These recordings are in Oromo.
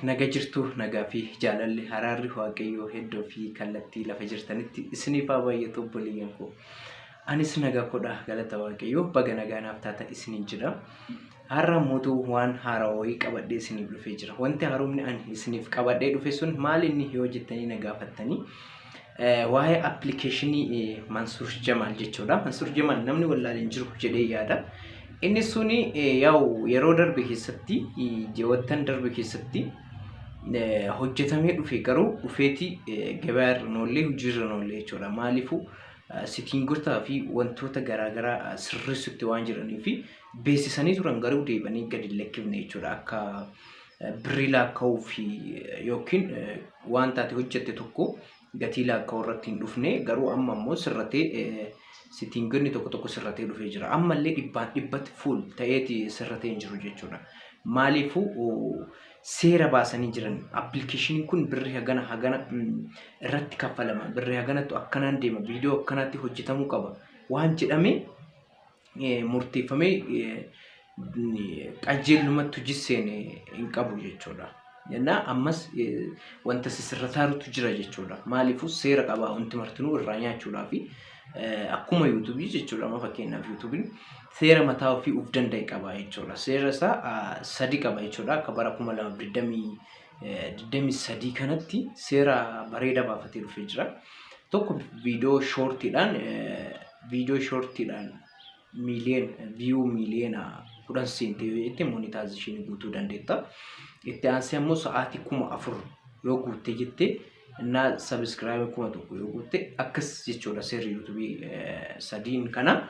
Naga jirtu, nagaa fi jaalalli, haraarri Waaqayyoo heddoo fi kallattii lafa jirtanitti isiniif haa baay'atu, obboleeyyan koo. Anis nagaa koodha, galata Waaqayyoo. Baga nagaa naaf taata isiniin jira. Har'a mootuu waan haaraa wayii qabadhee isiniif dhufee jira. Wanti haaromni ani isiniif qabadhee dhufe sun maal inni yoo jettanii na gaafattanii, waa'ee appilikeeshinii Mansuur Jamaal jechuudha. Mansuur Jamaal namni wallaalee hin jiru jedhee yaada. Inni suni yaa'u yeroo darbe keessatti, ji'oottan darbe keessatti hojjetamee dhufe, garuu dhufeeti gabaa irra noollee, hojiirra noollee jechuudha. Maaliifuu sitiingotaa fi wantoota garaagaraa sirreessutti waan jiranii fi beeksisanii turan, garuu deebanii gadi hin lakkifne jechuudha. Akka birrii laakka'uu fi yookiin waan taate hojjette tokko gatii laakka'uu irratti hin dhufne, garuu amma immoo sirratee, sitiingonni tokko tokko sirratee dhufee jira. Ammallee dhibbaan dhibbatti fuul ta'eeti sirratee hin jiru jechuudha. Maaliifuu seera baasanii jiran, appilikeeshiniin kun birrii hagana hagana irratti kaffalama, birrii haganattu akkanaan deema, viidiyoo akkanaatti hojjetamuu qaba waan jedhame murteeffamee qajeelumatti hojii seene hin qabu jechuudha. Jennaa ammas wanta sisirrataarutu jira jechuudha. Maaliifuu seera qaba wanti martinuu irraa nyaachuudhaa fi akkuma yuutuubii jechuudha. Amma fakkeenyaaf yuutuubiin seera mataa ofii of danda'e qaba jechuudha. Seera isaa sadi qaba jechuudha. Akka bara 2023 kanatti seera bareeda baafatee dhufee jira. Tokko, viidiyoo shoortiidhaan miiliyoon view miiliyoona 10 seente yoo jette monetization guutuu dandeetta. Itti aansee ammoo sa'aatii 4000 yoo guutte jette innaa subscribe 1000 yoo guutte, akkas jechuudha seerri yuutuubii sadiin kana.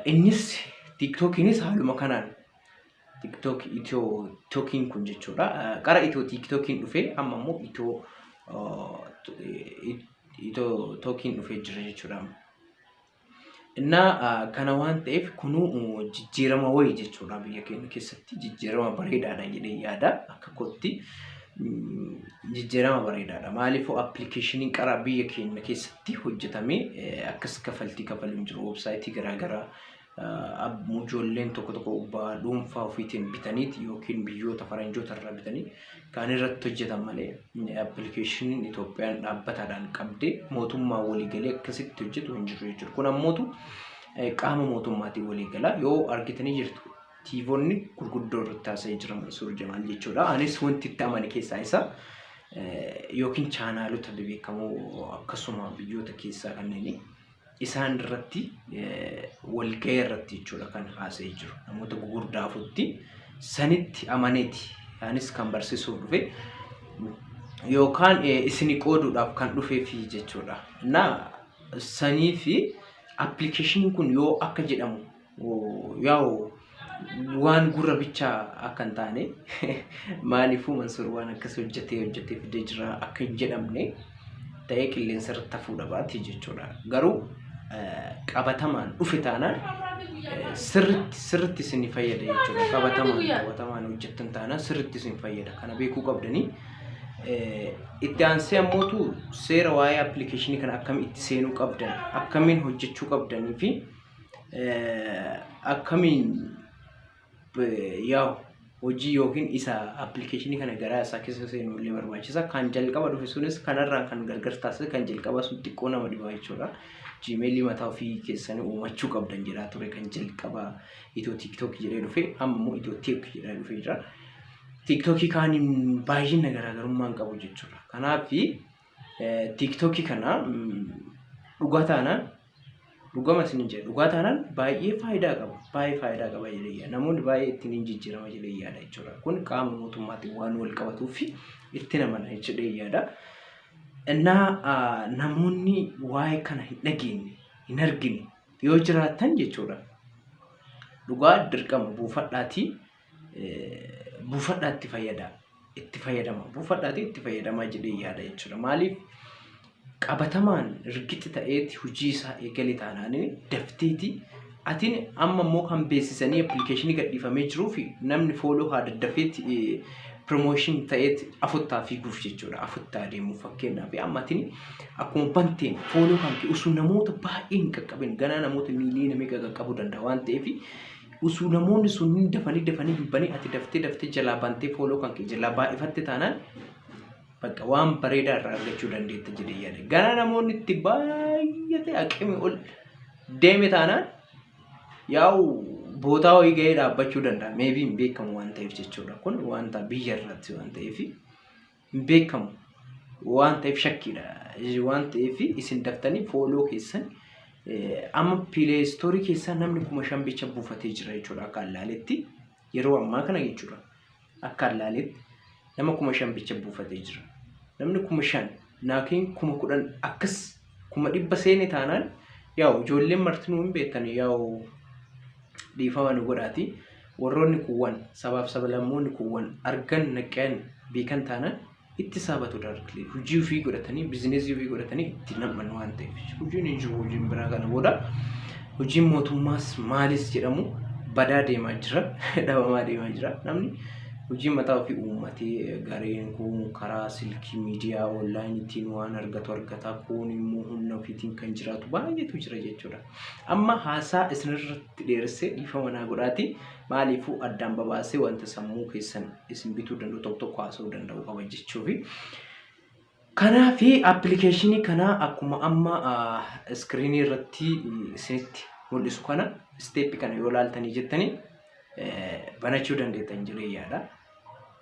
Innis tiiktookiinis haaluma kanaan, TikTok Itiyoo Tookiin kun jechuudha. Qara Itiyoo Tiiktookiin dhufee amma immoo Itiyoo Tookiin dhufee jira jechuudha. Innaa kana waan ta'eef kunuu jijjiirama wayii jechuudha, biyya keenya keessatti jijjiirama bareedaadha jedhee yaada akka kootti, jijjiirama bareedaadha. Maaliifuu appilikeeshiniin qara biyya keenya keessatti hojjetamee akkas kafaltii kafaluu hin jiru. Websaayitii garaagaraa ijoolleen tokko tokko dhuunfaa ofiitiin bitaniiti yookiin biyyoota faranjoota irraa bitanii kan irratti hojjetan malee, appilikeeshiniin Itoophiyaan dhaabbataadhaan qabdee mootummaa waliigalee akkasitti hojjetu hin jiru jechuudha. Kun ammootu qaama mootummaatiin waliigalaa yoo argitanii jirtu, tiivonni gurguddoo irratti haasa'ee jira Mansuur Jamaal jechuudha. Anis wanti itti amane keessaa isa yookiin chaanaalota bebeekamoo akkasuma biyyoota keessaa kanneen isaan irratti walga'ee irratti jechuudha kan haasa'ee jiru. Namoota gugurdaa afutti sanitti amaneeti. Anis kan barsiisuuf dhufe yookaan isini qooduudhaaf kan dhufeefi jechuudha. Na sanii fi appilikeeshiniin kun yoo akka jedhamu yaa'u waan gurra bichaa akka hin taane, maaliifuu Mansuur waan akkas hojjetee hojjetee fidee jira akka hin jedhamne ta'ee qilleensa irratti hafuu dhabaati jechuudha. Garuu qabatamaan dhufe taanaan sirritti sirritti isin fayyada jechuudha. Qabatamaan qabatamaan hojjettan taanaan sirritti isin fayyada. Kana beekuu qabdanii. Itti aansee ammootu seera waa'ee appilikeeshinii kana akkamiin itti seenuu qabdan, akkamiin hojjechuu qabdanii fi akkamiin yaa'u hojii yookiin isa appilikeeshinii kana garaa isaa keessa seenuu illee barbaachisa. Kan jalqaba dhufe sunis kanarraa kan gargar taasise, kan jalqaba sun xiqqoo nama dhiba jechuudha. Gmailii mataa ofii keessanii uumachuu qabdan jedhaa ture kan jalqaba Itiyoo TikTok jedhee dhufe, amma immoo Itiyoo Teek jedhee dhufee jira. Tiiktookii kaaniin baay'ina garaagarummaa hin qabu jechuudha. Kanaaf tiiktookii kana dhugaa taanaan, dhugama isin jedha, dhugaa taanaan baay'ee faayidaa qaba. Baay'ee faayidaa qaba jedhee yaada. Namoonni baay'ee ittiin hin jijjiirama jedhee yaada jechuudha. Kun qaama mootummaatiin waan wal qabatuu fi itti namana jedhee yaada. Innaa namoonni waa'ee kana hin dhageenye, hin argine yoo jiraattan jechuudha. Dhugaa dirqama buufadhaatii buufadhaa itti fayyada. Itti fayyadama. Buufadhaatii itti fayyadamaa jedhee yaada jechuudha. Maaliif qabatamaan rigixi ta'eeti hojii isaa eegale taanaan dafteeti atiin amma immoo kan beeksisanii appilikeeshinii gadhiifamee jiruu fi namni follow haa daddafeeti promotion ta'eeti afuttaa fiiguuf jechuudha. Afuttaa deemuuf, fakkeenyaaf amma atiin akkuma banteen follow kan kee osoo namoota baay'ee hin qaqqabin ganaa namoota miiliyoona meeqa qaqqabuu danda'a waan ta'eef Usuu namoonni sunniin dafanii dafanii dubbanii, ati daftee daftee jalaa bantee follow kan kee jalaa baay'ifatte taanaan, bakka waan bareedaa irraa argachuu dandeetta jedhee yaada. Gara namoonni itti baay'ate aqimi ol deeme taanaan, yaa'u bootaa wayii gahee dhaabbachuu danda'a. Maybe hin beekamu waan ta'eef jechuudha. Kun wanta biyya irratti waan ta'eef, hin beekamu waan ta'eef, shakkiidha. Waan ta'eef isin daftanii follow keessan amma Play Store keessaa namni 5,000 bicha buufatee jira jechuudha akka allaaletti, yeroo ammaa kana jechuudha. Akka allaaletti nama 5,000 bicha buufatee jira. Namni 5,000 naakiin 10,000 akkas 100,000 seene taanaan, yaa'u ijoolleen martinuu hin beektan, yaa'u dhiifama nu godhaati. Warroonni kuuwwan sabaaf sablammoonni kuuwwan argan naqan beekan taanaan itti saabatu directly. Hojii ofii godhatanii, bizineesii ofii godhatanii itti nam'an waan ta'eef. Hojiin hin jiru, hojiin biraa kana booda hojiin mootummaas maalis jedhamu badaa deemaa jira, dhabamaa deemaa jira. Namni hojii mataa ofii uummatee, gareen kun karaa silkii miidiyaa onlaayiniitiin waan argatu argata, kun immoo humna ofiitiin kan jiraatu baay'eetu jira jechuudha. Amma haasaa isinirratti dheeressee dhiifama naa godhaati. Maaliifuu addaan babaasee wanta sammuu keessan isin bituu danda'u tokko tokko haasa'uu danda'u qaba jechuufi. Kanaafi appilikeeshinii kana akkuma amma iskiriinii irratti isinitti mul'isu kana, step kana yoo ilaaltanii jettanii banachuu dandeettan jedhee yaada.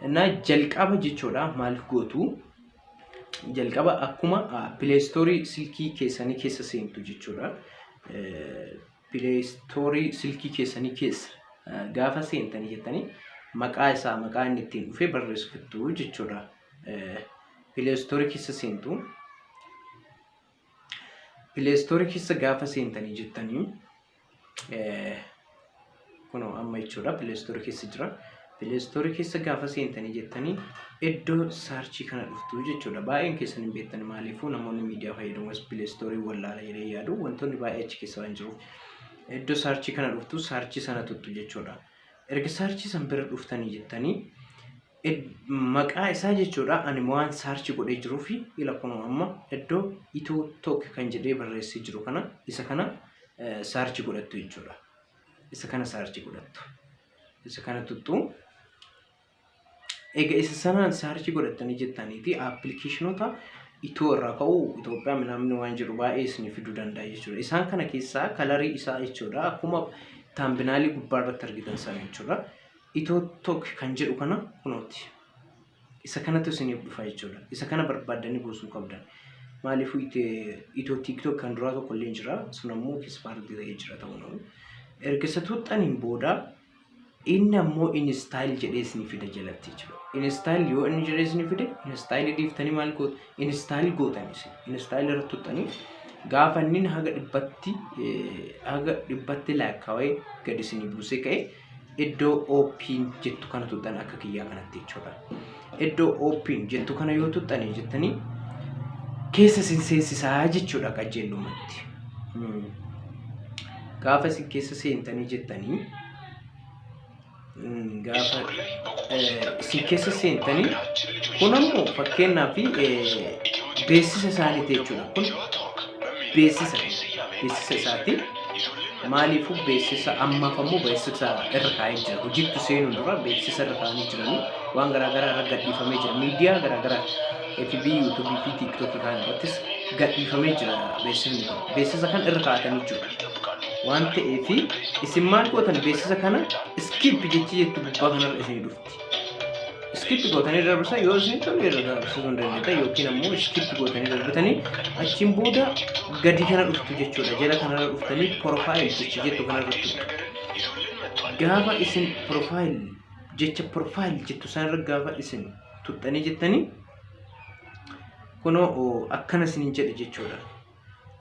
Innaa jalqaba jechuudha maal gootu? Jalqaba akkuma Play Store silkii keessanii keessa seentu jechuudha. Play Store silkii keessanii keessa gaafa seentanii jettanii, maqaa isaa, maqaa inni ittiin dhufee barreessiftu jechuudha. Play Store keessa seentu. Play Store keessa gaafa seentanii jettanii, kunoo amma jechuudha Play Store keessa jira. Play Store keessa gaafa seentanii jettanii, iddoo search kana dhuftu jechuudha. Baay'een keessan hin beektan, maaliifuu namoonni miidiyaa fayyadamus Play Store wallaala jedhee yaadu, wantoonni baay'ee achi keessa waan jiruuf. Iddoo search kana dhuftu, search sana tuttu jechuudha. Erga search san bira dhuftanii jettanii, maqaa isaa jechuudha, ani waan search godhee jiruu fi ila kunoo amma iddoo Ethio Talk kan jedhee barreessee jiru kana, isa kana search godhattu jechuudha. Isa kana search godhattu. Isa kana tuttu. Egaa isa sanaan search godhattanii jettaniiti, appilikeeshinoota Itoo irraa ka'u Itoophiyaa minaamni waan jedhu baay'ee isinii fiduu danda'a jechuudha. Isaan kana keessaa kalarii isaa jechuudha, akkuma thumbnail gubbaa irratti argitan sana jechuudha. Ethio Talk kan jedhu kana kunooti. Isa kanatu isiniif dhufa jechuudha. Isa kana barbaaddanii buusuu qabdan. Maaliifuu Ethio TikTok kan duraa tokko illee jira. Sun ammoo expired ta'ee jira ta'uu namu. Erga isa tuuxxaniin booda inni ammoo install jedhee isinii fida jalatti jechuudha. Install yoo inni jedhee isinii fide, install dhiiftanii maal gootu? Install gootan isin. Install irratti tuuxxanii, gaafa inni haga 100tti lakkaa'ee gadi isinii buusee ka'e, iddoo open jettu kana tuuxxan akka kiyyaa kanatti jechuudha. Iddoo open jettu kana yoo tuuxxanii jettanii, keessa isin seensisaa jechuudha qajeelumatti. Gaafa isin keessa seentanii jettanii, gaafa isin keessa seentanii, kun ammoo fakkeenyaaf beeksisa isaaniiti jechuudha. Kun beeksisa isaati. Maaliifuu beeksisa ammaaf ammoo beeksisa irra kaa'ee jira. Hojiitti seenuun dura beeksisa irra kaa'anii jiranii waan garaagaraa irra gadhiifamee jira. Miidiyaa garaagaraa FB, YouTube fi TikTok kan irrattis gadhiifamee jira beeksisni kun. Beeksisa kan irra kaa'atanii jiru. Waan ta'eef isin maal gootan? Beeksisa kana skip jechi jettu gubbaa kanarra isinii dhufti. Skip gootanii darbisan, yoo isin tole irra darbisuu hin dandeettan, yookiin ammoo skip gootanii darbitanii achiin booda gadi kana dhuftu jechuudha. Jala kanarra dhuftanii profile jechi jettu kanarra dhuftu. Gaafa isin profile, jecha profile jettu sanarra gaafa isin tuxxanii jettanii, kunoo akkana isiniin jedhe jechuudha.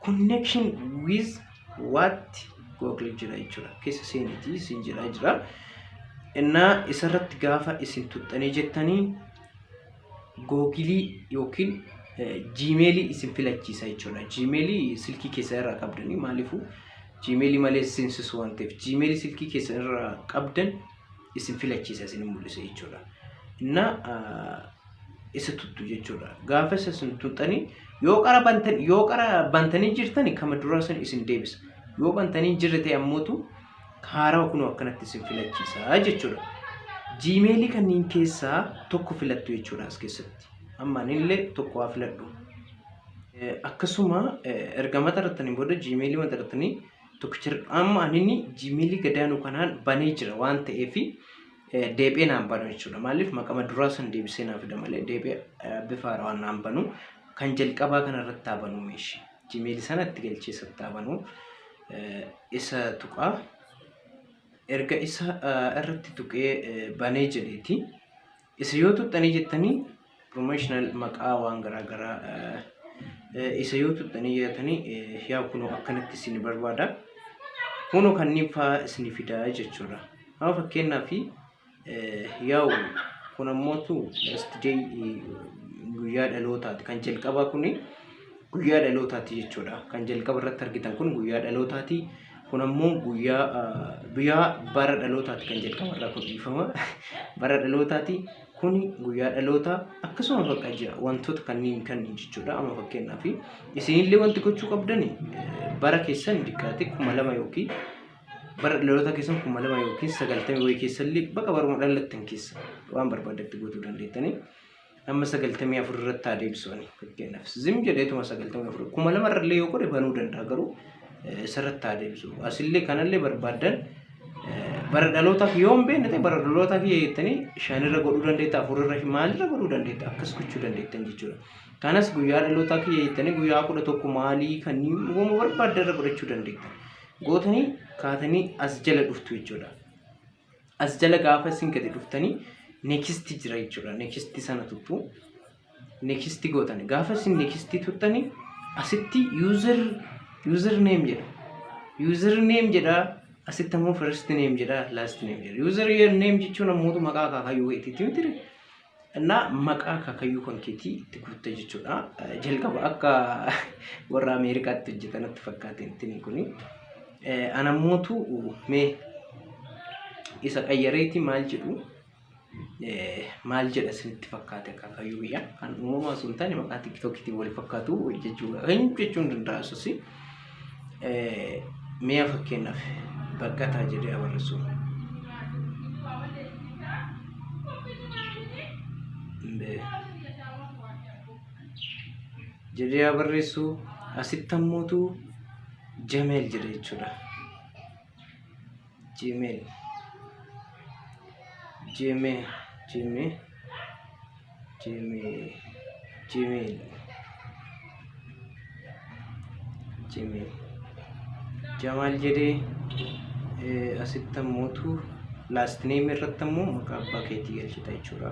Connection with what Google jira jechuudha. Keessa seenitii isin jedhaa jira. Innaa isarratti gaafa isin tuxxanii jettanii, Google yookiin Gmail isin filachiisa jechuudha. Gmail silkii keessa irraa qabdanii, maaliifuu Gmail malee seensisu waan ta'eef, Gmail silkii keessa irraa qabdan isin filachiisa, isin mul'isa jechuudha. Innaa isa tuttu jechuudha. Gaafa isa isin tuxxanii, yoo qara bantanii jirtani kama duraa san isin deebisa. Yoo bantanii jirre ta'e ammootu Haarawa kunoo akkanatti isin filachiisa jechuudha. Gmailii kanneen keessaa tokko filattu jechuudha as keessatti. Amma anillee tokko haa filadhu. Akkasuma erga maxxanfattanii booda Gmailii maxxanfattanii tokkicha, amma aninni Gmailii gadaanuu kanaan banee jira waan ta'eef, deebi'ee naan banu jechuudha. Maaliif? Maqama duraa san deebisee naa fida malee deebi'ee bifa haarawaan naan banu. Kan jalqabaa kanarratti haa banuu meeshi. Gmailii sana itti galchee isatti haa banuu. Isa tuqaa. Erga isa irratti tuqee banee jedheeti. Isa yoo tuqxanii jettanii, promotional maqaa waan garaagaraa isa yoo tuqxanii jettanii, yaa kunoo akkanatti isin barbaada. Kunoo kanneen fa'aa isin fidaa jechuudha. Amma fakkeenyaaf, yaa'u kun ammootu last day, guyyaa dhalootaati. Kan jalqabaa kuni guyyaa dhalootaati jechuudha. Kan jalqaba irratti argitan kun guyyaa dhalootaati. Kun ammoo guyyaa bara dhalootaati, kan jalqaba irraa kun, dhiifama. Bara dhalootaati. Kuni guyyaa dhalootaa, akkasuma bakka jira wantoota kanneen kanneen jechuudha. Amma fakkeenyaaf isinillee wanti gochuu qabdani, bara keessan xiqqaate 2000 yookiin bara dhaloota keessan 2000 yookiin 90 wayii keessallee, bakka baruma dhalattan keessa waan barbaadatti guutuu dandeettanii. Amma 94 irratti haa deebisu ani fakkeenyaaf. Zim jedheetuma 94, 2000 irrallee yoo godhe banuu danda'a, garuu isarratti haa deebisu. Asillee kanallee barbaaddan, bara dhalootaaf yoo hin beekne ta'e, bara dhalootaaf jettanii shanirra godhuu dandeetta, afurirra, maalirra godhuu dandeetta, akkas gochuu dandeettan jechuudha. Kanas guyyaa dhalootaa kiyya jettanii guyyaa 11 maalii kanneen uumama barbaaddan irra godhachuu dandeettan. Gootanii kaatanii as jala dhuftu jechuudha. As jala gaafa isin gadi dhuftanii, next jira jechuudha. Next sana tuttu. Next gootan. Gaafa isin next tuttanii, asitti user name jedha. User name jedha. Asitti ammoo first name jedha, last name jedha. User name jechuun ammoo maqaa akaakayyuu keetiiti miti? Innaa maqaa akaakayyuu kan keetii itti guutta jechuudha. Jalqaba akka warra Ameerikaatti hojjetanatti fakkaate intini kuni. Anammootu mee isa qayyareeti maal jedhu, maal jedha isinitti fakkaate akaakayyuu biyya kan uumamaa osoo hin taane maqaa TikTokiitiin wal fakkaatu hojjechuu hin jechuun danda'a susi. Mi'a fakkeenyaaf Baqqataa jedhee haa barreessu. Jedhee haa barreessu. Asitti ammootu Jameel jedhe jechuudha. Gmail. Gmail. Gmail. Gmail. Gmail. Gmail. Jamaal jedhee, asitti ammootu last name irratti ammoo maqaa abbaa keetii galchita jechuudha.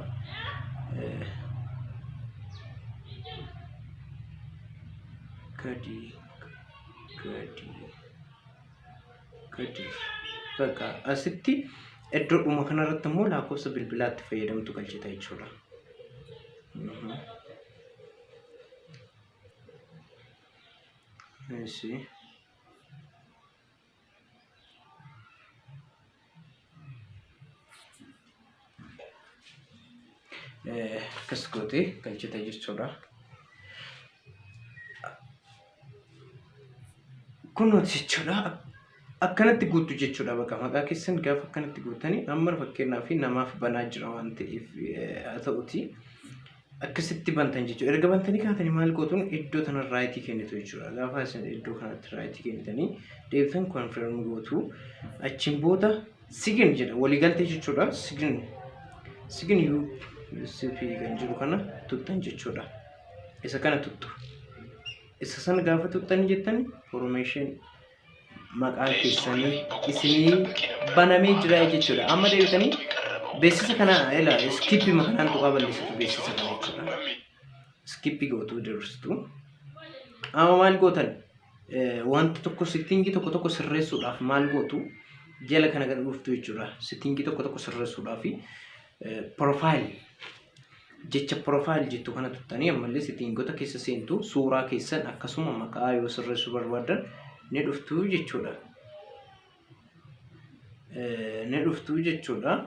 Gadi gadi gadi bakka asitti iddoodhuma kanarratti immoo lakkoofsa bilbilaatti fayyadamtu galchita jechuudha. Eshi. Akkas gootee galchita jechuudha. Kunuuti jechuudha. Akkanatti guuttu jechuudha, bakka maqaa keessan gaafa akkanatti guuttanii, amma fakkeenyaaf namaaf banaa jira waan ta'eef haa ta'uti. Akkasitti bantan jechuudha. Erga bantanii kaatanii maal gootuun, iddoo tana right kennitu jechuudha. Gaafa isin iddoo kanatti right kennitanii deebitan, confirm gootu. Achiin booda sign jedha, waliigaltee jechuudha. Sign UCP kan jiru kana tuttan jechuudha. Isa kana tuttu. Isa sana gaafa tuttanii jettan, information maqaan keessanii isinii banamee jira jechuudha. Amma deebitanii beeksisa kana ila skip makanaan tuqaa balleessitu beeksisa kana jechuudha. Skip gootuu dursitu. Amma maal gootan, wanta tokko setting tokko tokko sirreessuudhaaf maal gootu, jala kana gad dhuftu jechuudha. Setting tokko tokko sirreessuudhaaf profile, jecha profile jettu kana tuttanii, ammallee settingoota keessa seentu, suuraa keessan akkasuma maqaa yoo sirreessuu barbaadan ni dhuftu jechuudha. Ni dhuftu jechuudha.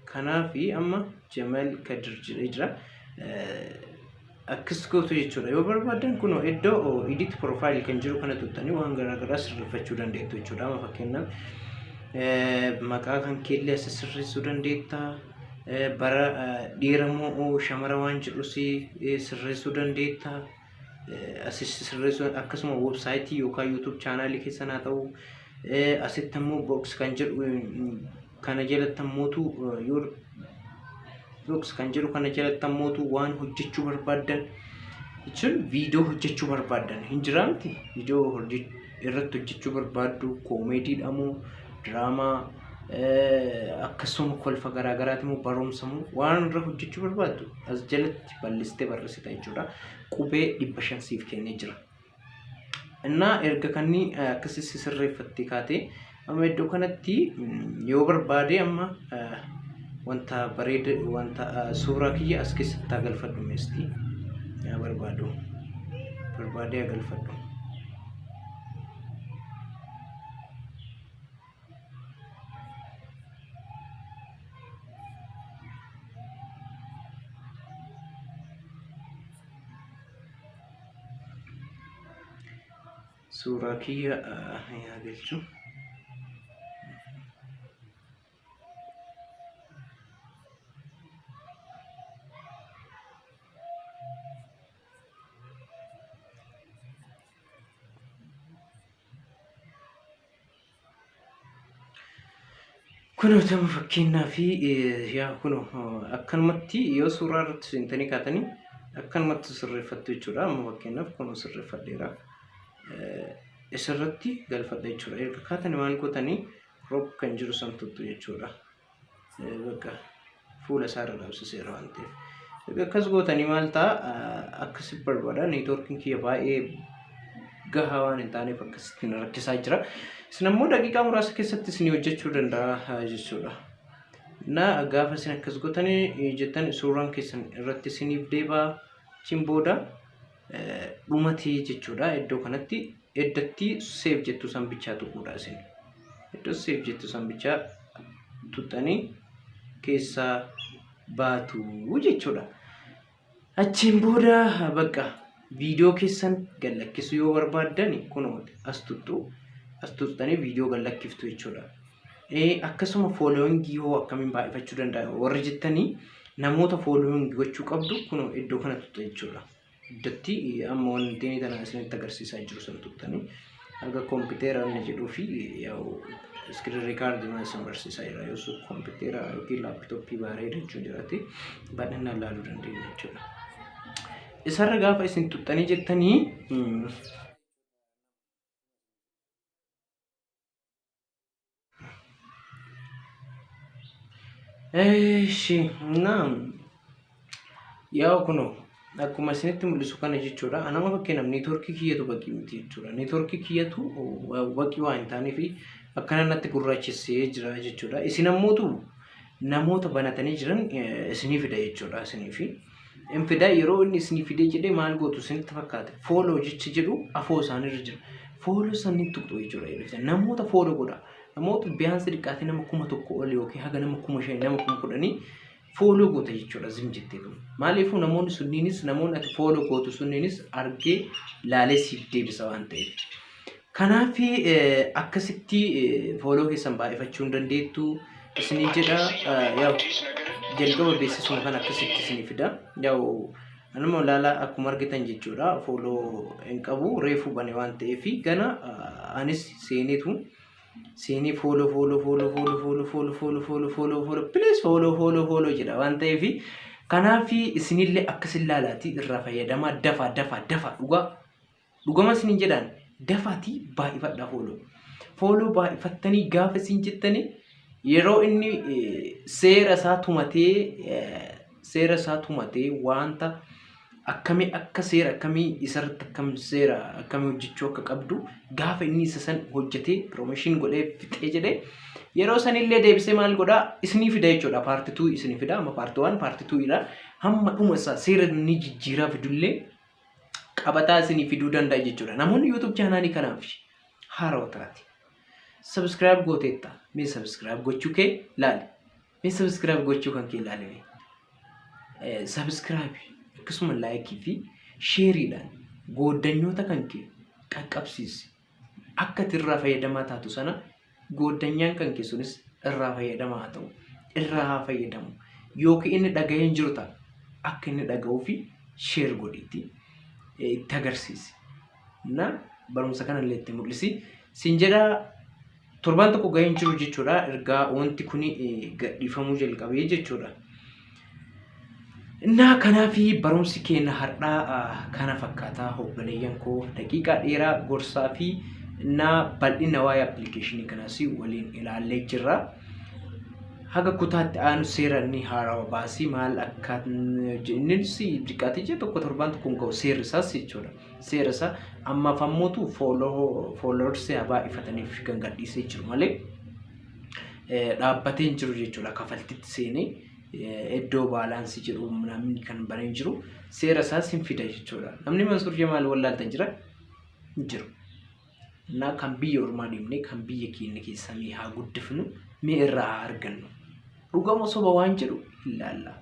Kanaafi amma Jamal Kadir jedhee jira. Akkas gootu jechuudha. Yoo barbaadan kunoo iddoo edit profile kan jiru kana tuttanii waan garaagaraa sirreeffachuu dandeettu jechuudha. Amma fakkeenyaaf Maqaa kan keellee as sirreessuu dandeetta. Bara dhiira moo shamara waan jedhus sirreessuu dandeetta. As sirreessuu akkasuma websaayitii yookaan YouTube chaanaalii keessan haa ta'u, asitti ammoo box kan jedhu kana jalatti ammootu, yoo box kan jedhu kana jalatti ammootu waan hojjechuu barbaaddan jechuun viidiyoo hojjechuu barbaaddan hin jiraa miti, viidiyoo irratti hojjechuu barbaaddu, koomeediidha moo diraamaa, akkasuma kolfa garaagaraati moo barumsa moo waan irra hojjechuu barbaaddu as jalatti bal'istee barreessita jechuudha. Qubee 500 siif kennee jira. Innaa erga kanni akkasii sirreeffattee kaatee, amma iddoo kanatti yoo barbaade amma wanta bareeda, wanta suuraa kiyya as keessatti haa galfadhu, meestii yaa barbaadu barbaadee haa galfadhu. Suuraa kiyya yaa galchu. Kunoo tama fakkeenyaa fi yaa kunoo akkanumatti yoo suuraa irratti seentanii kaatanii akkanumatti sirreeffattu jechuudha. Amma fakkeenyaaf kunoo sirreeffadheera. Isarratti galfadha jechuudha. Erga kaatanii maal gootanii, crop kan jiru san tuttu jechuudha. Bakka fuula isaa irra dhaabsiseera waan ta'eef. Erga akkas gootanii maal ta'a, akkasi barbaada. Neetwoorkiin kiyya baay'ee gahaa waan hin taaneef akkasitti na rakkisaa jira. Isin ammoo daqiiqaa muraasa keessatti isin hojjechuu danda'a jechuudha. Na gaafa isin akkas gootanii jettan suuraan keessan irratti isiniif deebi'a. Achiin booda dhumatee jechuudha. Iddoo kanatti iddatti save jettu san bichaa tuquudha isin. Iddoo save jettu san bichaa tuxxanii keessaa baatu jechuudha. Achiin booda bakka viidiyoo keessan gad lakkisuu yoo barbaaddan kunoo as tuttu, as tuxxanii viidiyoo gad lakkiftu jechuudha. Akkasuma followingii hoo akkamiin baay'ifachuu danda'a warri jettanii, namoota followingii gochuu qabdu kunoo iddoo kana tuttu jechuudha. Iddootti amma wanti inni tana isinitti agarsiisaa jiru san tuttanii, haga kompiitera inni jedhuu fi yaa'u screen record maal isin barsiisaa jira, yoo sun kompiitera yookiin laaptooppii bareeda jechuun jiraate bal'inaan ilaaluu dandeenya jechuudha. Isarra gaafa isin tuttanii jettanii, Eeshi naam, yaa'u kunoo akkuma isinitti mul'isu kana jechuudha. Anama fakkeenyaaf neetwoorkii kiyyatu baqii miti jechuudha. Neetwoorkii kiyyatu baqii waan hin taaneef akkana natti gurraachessee jira jechuudha. Isin ammootu namoota banatanii jiran isinii fida jechuudha isiniifi. In fida, yeroo inni isinii fidee jedhee maal gootu isinitti fakkaate? Follow jechi jedhu afoo isaaniirra jira. Follow sanii tuqxu jechuudha. Namoota follow godha. Namoota biyaansi xiqqaatee nama 1000 ol yookiin haga nama 5000, nama 10,000 follow goota jechuudha zim jetteetu. Maaliifuu namoonni sunniinis, namoonni ati follow gootu sunniinis argee laalee siif deebisa waan ta'eef. Kanaaf akkasitti follow keessan baay'ifachuu hin dandeettu isinii jedha. Yaa'u jalqaba beeksisuma kan akkasitti isinii fida. Yaa'u anuma ilaalaa akkuma argitan jechuudha, follow hin qabu, reefuu bane waan ta'eef gana anis seeneetu seenii follow follow follow follow follow follow follow follow follow follow, please follow follow follow jedha waan ta'eef, kanaaf isinillee akkas ilaalaati irraa fayyadamaa. Dafaa dafaa dafaa, dhugaa dhugama isinin jedhaan, dafaatii baay'ifadhaa follow. Follow baay'ifattanii gaafa isin jettanii, yeroo inni seera isaa tumatee wanta akkamii akka seera akkamii isarratti akkam seera akkamii hojjechuu akka qabdu gaafa inni isa san hojjetee promotion godhee fixee jedhee, yeroo sanillee deebisee maal godhaa, isinii fida jechuudha. Part 2 isinii fida. Amma part 1, part 2 dha. Hamma dhuma isaa seera inni jijjiiraa fidullee qabataa isinii fiduu danda'a jechuudha. Namoonni YouTube chaanaalii kanaaf haarawaa taate, subscribe gooteetta, mee subscribe gochuu kee laali. Mee subscribe gochuu kan kee ilaali mee. Subscribe akkasuma likeii fi shareiidhaan gooddanyoota kan kee qaqqabsiisi. Akka ati irraa fayyadamaa taatu sana Gooddanyaan kan keessunis irraa fayyadamaa haa ta'u. Irraa haa fayyadamu. Yookiin inni dhaga'ee hin jiru ta'a. Akka inni dhaga'uu fi share godhiiti itti agarsiisi. Na barumsa kanallee itti mul'isi. Siin jedha, torbaan tokko ga'ee hin jiru jechuudha. Ergaa wanti kun gadhiifamuu jalqabee jechuudha. Innaa kanaafi barumsi keenya har'aa kana fakkaataa, obboleeyyan koo, daqiiqaa dheeraa gorsaa fi innaa bal'ina waa'ee appilikeeshinii kanaas waliin ilaallee jirra. Haga kutaatti aanu seera inni haarawa baasii maal akka inni xiqqaatee ji'a tokko, torbaan tokko hin ga'u seerri isaas jechuudha. Seera isaa ammaaf ammootu followers haa baay'ifataniif kan gadhiisee jiru malee dhaabbatee hin jiru jechuudha. Kafaltitti seenee iddoo balance jedhu namni kan banee jiru seera isaas hin fida jechuudha. Namni Mansuur Jamaal wallaaltan jira hin jiru. Innaa kan biyya ormaa deemnee kan biyya keenya keessaa mee haa guddifnu, mee irraa haa argannu. Dhugama soba waan jedhu ilaalla.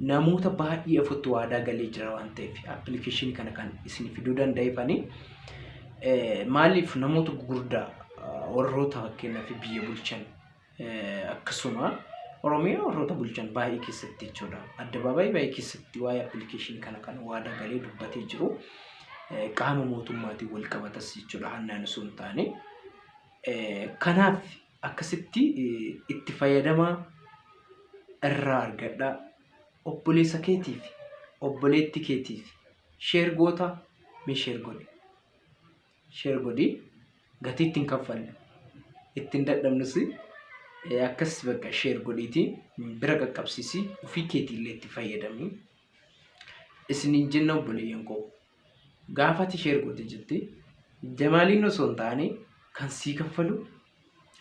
Namoota baay'ee ofitti waadaa galee jira waan ta'eef appilikeeshinii kana kan isin fiduu danda'eefani. Maaliif, namoota gurguddaa, warroota fakkeenyaaf biyya bulchan, akkasuma Oromiyaa warroota bulchan baay'ee keessatti jechuudha. Addabaabaayii baay'ee keessatti waa'ee appilikeeshinii kana kan waadaa galee dubbatee jiru qaama mootummaatiin wal qabatas jechuudha, hannaan osoo hin taane. Kanaaf akkasitti itti fayyadamaa irraa argadhaa. Obboleessa keetiif, obboleetti keetiif share goota, mee share godhi. Share godhi, gatii ittiin kaffallu. Ittiin dadhabnus akkas bakka share godhiiti bira qaqqabsiisi, ofii keetiillee itti fayyadami. Isiniin jenna, obboleeyyan koo. Gaafa ati share goote jetti Jamaaliin osoo hin taane kan sii kaffalu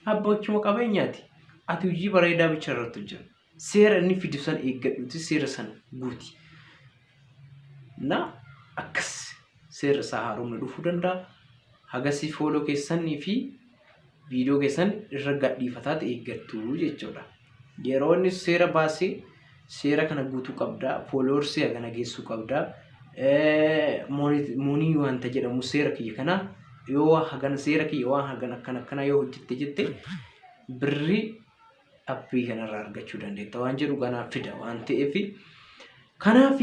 abbochuma qabeenyaati. Ati hojii bareedaa bicha irratti hojjetu. Seera inni fidu san eeggadhuuti seera sana guuti. Na akkas seerri isaa haaromni dhufuu danda'a. Hagasii follow keessanii fi viidiyoo keessan irra gadhiifataati eeggattu jechuudha. Yeroo inni seera baasee seera kana guutuu qabdaa, followers kana geessuu qabdaa. Money wanta jedhamu seera kiyya kana yoo hagana, seera kiyya waan hagana akkana akkana yoo hojjette jette, birrii appii kanarraa argachuu dandeetta waan jedhu kanaaf fida waan ta'eef, kanaaf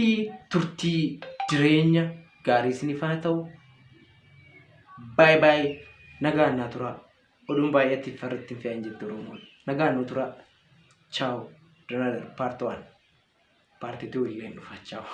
turtii jireenya gaarii isiniif haa ta'u. Baay'ee baay'ee nagaan naa turaa. Oduun baay'eetti farratti hin fe'an jette Oromoon. Nagaan nu turaa. Ciao. Danaadar part 1. Part 2 illee dhufa. Ciao.